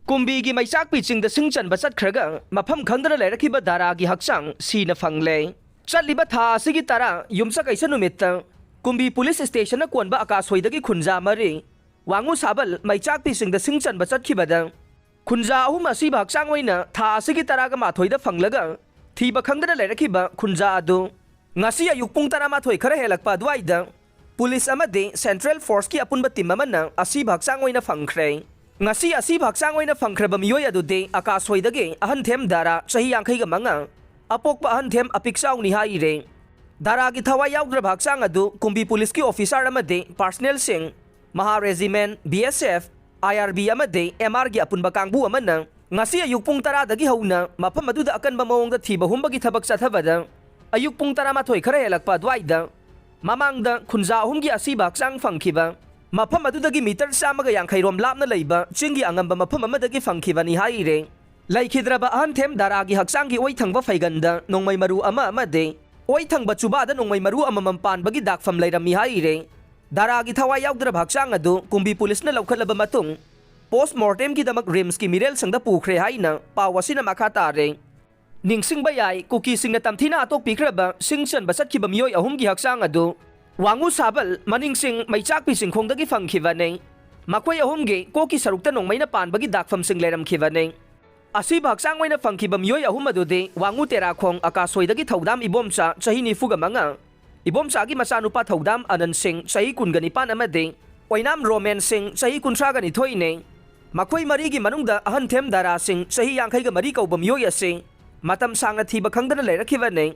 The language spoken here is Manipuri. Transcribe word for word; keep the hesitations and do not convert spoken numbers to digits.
ꯀꯨꯝꯕꯤꯒꯤ ꯃꯩꯆꯥꯛꯄꯤ ꯆꯤꯡꯗ ꯁꯤꯡ ꯆꯟꯕ ꯆꯠꯈ꯭ꯔꯒ ꯃꯐꯝ ꯈꯪꯗꯅ ꯂꯩꯔꯛꯈꯤꯕ ꯗꯥꯔꯥꯒꯤ ꯍꯛꯆꯥꯡ ꯁꯤꯅ ꯐꯪꯂꯦ꯫ ꯆꯠꯂꯤꯕ ꯊꯥ ꯑꯁꯤꯒꯤ ꯇꯔꯥ ꯌꯨꯝꯁꯀꯩꯁ ꯅꯨꯃꯤꯠꯇ ꯀꯨꯝꯕꯤ ꯄꯨꯂꯤꯁ ꯁ꯭ꯇꯦꯁꯟꯅ ꯀꯣꯟꯕ ꯑꯀꯥꯁꯣꯏꯗꯒꯤ ꯈꯨꯟꯖꯥ ꯃꯔꯤ ꯋꯥꯉꯨ ꯁꯥꯕꯜ ꯃꯩꯆꯥꯛꯄꯤ ꯆꯤꯡꯗ ꯁꯤꯡ ꯆꯟꯕ ꯆꯠꯈꯤꯕꯗ ꯈꯨꯟꯖꯥ ꯑꯍꯨꯝ ꯑꯁꯤꯕ ꯍꯛꯆꯥꯡ ꯑꯣꯏꯅ ꯊꯥ ꯑꯁꯤꯒꯤ ꯇꯔꯥꯒ ꯃꯥꯊꯣꯏꯗ ꯐꯪꯂꯒ ꯊꯤꯕ ꯈꯪꯗꯅ ꯂꯩꯔꯛꯈꯤꯕ ꯈꯨꯟꯖꯥ ꯑꯗꯨ ꯉꯁꯤ ꯑꯌꯨꯛ ꯄꯨꯡ ꯇꯔꯥꯃꯥꯊꯣꯏ ꯈꯔ ꯍꯦꯜꯂꯛꯄ ꯑꯗꯨꯋꯥꯏꯗ ꯄꯨꯂꯤꯁ ꯑꯃꯗꯤ ꯁꯦꯟꯇ꯭ꯔꯦꯜ ꯐꯣꯔꯁꯀꯤ ꯑꯄꯨꯟꯕ ꯇꯤꯝ ꯑꯃꯅ ꯑꯁꯤꯕ ꯍꯛꯆꯥꯡ ꯑꯣꯏꯅ ꯐꯪꯈ꯭ꯔꯦ꯫ ꯉꯁꯤ ꯑꯁꯤꯕ ꯍꯛꯆꯥꯡ ꯑꯣꯏꯅ ꯐꯪꯈ꯭ꯔꯕ ꯃꯤꯑꯣꯏ ꯑꯗꯨꯗꯤ ꯑꯀꯥꯁꯣꯏꯗꯒꯤ ꯑꯍꯟꯊꯦꯝ ꯗꯥꯔꯥ, ꯆꯍꯤ ꯌꯥꯡꯈꯩꯒ ꯃꯉꯥ, ꯑꯄꯣꯛꯄ ꯑꯍꯟꯊꯦꯝ ꯑꯄꯤꯛꯆꯥꯎꯅꯤ ꯍꯥꯏꯔꯦ꯫ ꯗꯥꯔꯥꯒꯤ ꯊꯋꯥꯏ ꯌꯥꯎꯗ꯭ꯔꯕ ꯍꯛꯆꯥꯡ ꯑꯗꯨ ꯀꯨꯝꯕꯤ ꯄꯨꯂꯤꯁꯀꯤ ꯑꯣꯐꯤꯁꯥꯔ ꯑꯃꯗꯤ ꯄꯥꯔꯁꯅꯦꯜꯁꯤꯡ, ꯃꯍꯥ ꯔꯦꯖꯤꯃꯦꯟ, ꯕꯤ ꯑꯦꯁ ꯑꯦꯐ, ꯑꯥꯏ ꯑꯥꯔ ꯕꯤ ꯑꯃꯗꯤ ꯑꯦꯝ ꯑꯥꯔꯒꯤ ꯑꯄꯨꯟꯕ ꯀꯥꯡꯕꯨ ꯑꯃꯅ ꯉꯁꯤ ꯑꯌꯨꯛ ꯄꯨꯡ ꯇꯔꯥꯗꯒꯤ ꯍꯧꯅ ꯃꯐꯝ ꯑꯗꯨꯗ ꯑꯀꯟꯕ ꯃꯑꯣꯡꯗ ꯊꯤꯕ ꯍꯨꯝꯕꯒꯤ ꯊꯕꯛ ꯆꯠꯊꯕꯗ ꯑꯌꯨꯛ ꯄꯨꯡ ꯇꯔꯥꯃꯥꯊꯣꯏ ꯈꯔ ꯍꯦꯜꯂꯛꯄ ꯑꯗꯨꯋꯥꯏꯗ ꯃꯃꯥꯡꯗ ꯈꯨꯟꯖꯥ ꯑꯍꯨꯝꯒꯤ ꯑꯁꯤꯕ ꯍꯛꯆꯥꯡ ꯐꯪꯈꯤꯕ ꯃꯐꯝ ꯑꯗꯨꯗꯒꯤ ꯃꯤꯇꯔ ꯆꯥꯝꯃꯒ ꯌꯥꯡꯈꯩ ꯔꯣꯝ ꯂꯥꯞꯅ ꯂꯩꯕ ꯆꯤꯡꯒꯤ ꯑꯉꯝꯕ ꯃꯐꯝ ꯑꯃꯗꯒꯤ ꯐꯪꯈꯤꯕꯅꯤ ꯍꯥꯏꯔꯦ꯫ ꯂꯩꯈꯤꯗ꯭ꯔꯕ ꯑꯍꯟꯊꯦꯝ ꯗꯥꯔꯥꯒꯤ ꯍꯛꯆꯥꯡꯒꯤ ꯑꯣꯏꯊꯪꯕ ꯐꯩꯒꯟꯗ ꯅꯣꯡꯃꯩ ꯃꯔꯨ ꯑꯃ ꯑꯃꯗꯤ ꯑꯣꯏꯊꯪꯕ ꯆꯨꯕꯥꯗ ꯅꯣꯡꯃꯩ ꯃꯔꯨ ꯑꯃꯃꯝ ꯄꯥꯟꯕꯒꯤ ꯗꯥꯛꯐꯝ ꯂꯩꯔꯝꯃꯤ ꯍꯥꯏꯔꯦ꯫ ꯗꯥꯔꯥꯒꯤ ꯊꯋꯥꯏ ꯌꯥꯎꯗ꯭ꯔꯕ ꯍꯛꯆꯥꯡ ꯑꯗꯨ ꯀꯨꯝꯕꯤ ꯄꯨꯂꯤꯁꯅ ꯂꯧꯈꯠꯂꯕ ꯃꯇꯨꯡ ꯄꯣꯁ ꯃꯣꯔꯇꯦꯝꯒꯤꯗꯃꯛ ꯔꯤꯝꯁꯀꯤ ꯃꯤꯔꯦꯜꯁꯪꯗ ꯄꯨꯈ꯭ꯔꯦ ꯍꯥꯏꯅ ꯄꯥꯎ ꯑꯁꯤꯅ ꯃꯈꯥ ꯇꯥꯔꯦ꯫ ꯅꯤꯡꯁꯤꯡꯕ ꯌꯥꯏ, ꯀꯨꯀꯤꯁꯤꯡꯅ ꯇꯝꯊꯤꯅ ꯍꯥꯠꯇꯣꯛꯄꯤꯈ꯭ꯔꯕ ꯁꯤꯡ ꯆꯟꯕ ꯆꯠꯈꯤꯕ ꯃꯤꯑꯣꯏ ꯑꯍꯨꯝꯒꯤ ꯍꯛꯆꯥꯡ ꯑꯗꯨ ꯋꯥꯉꯨ ꯁꯥꯕꯜ ꯃꯅꯤꯡꯁꯤꯡ ꯃꯩꯆꯥꯛꯄꯤ ꯆꯤꯡꯈꯣꯡꯗꯒꯤ ꯐꯪꯈꯤꯕꯅꯤ꯫ ꯃꯈꯣꯏ ꯑꯍꯨꯝꯒꯤ ꯀꯣꯛꯀꯤ ꯁꯔꯨꯛꯇ ꯅꯣꯡꯃꯩꯅ ꯄꯥꯟꯕꯒꯤ ꯗꯥꯛꯐꯝꯁꯤꯡ ꯂꯩꯔꯝꯈꯤꯕꯅꯤ꯫ ꯑꯁꯤꯕ ꯍꯛꯆꯥꯡ ꯑꯣꯏꯅ ꯐꯪꯈꯤꯕ ꯃꯤꯑꯣꯏ ꯑꯍꯨꯝ ꯑꯗꯨꯗꯤ ꯋꯥꯉꯨ ꯇꯦꯔꯥꯈꯣꯡ ꯑꯀꯥꯁꯣꯏꯗꯒꯤ ꯊꯧꯗꯥꯝ ꯏꯕꯣꯝꯆꯥ, ꯆꯍꯤ ꯅꯤꯐꯨꯒ ꯃꯉꯥ, ꯏꯕꯣꯝꯆꯥꯒꯤ ꯃꯆꯥꯅꯨꯄꯥ ꯊꯧꯗꯥꯝ ꯑꯅꯟ ꯁꯤꯡ, ꯆꯍꯤ ꯀꯨꯟꯒ ꯅꯤꯄꯥꯟ ꯑꯃꯗꯤ ꯑꯣꯏꯅꯥꯝ ꯔꯣꯃꯦꯟ ꯁꯤꯡ, ꯆꯍꯤ ꯀꯨꯟꯊ꯭ꯔꯥꯒ ꯅꯤꯊꯣꯏꯅꯤ꯫ ꯃꯈꯣꯏ ꯃꯔꯤꯒꯤ ꯃꯅꯨꯡꯗ ꯑꯍꯟꯊꯦꯝ ꯗꯥꯔꯥ ꯁꯤꯡ, ꯆꯍꯤ ꯌꯥꯡꯈꯩꯒ ꯃꯔꯤ ꯀꯧꯕ ꯃꯤꯑꯣꯏ ꯑꯁꯤ ꯃꯇꯝ ꯁꯥꯡꯅ ꯊꯤꯕ ꯈꯪꯗꯅ ꯂꯩꯔꯛꯈꯤꯕꯅꯤ꯫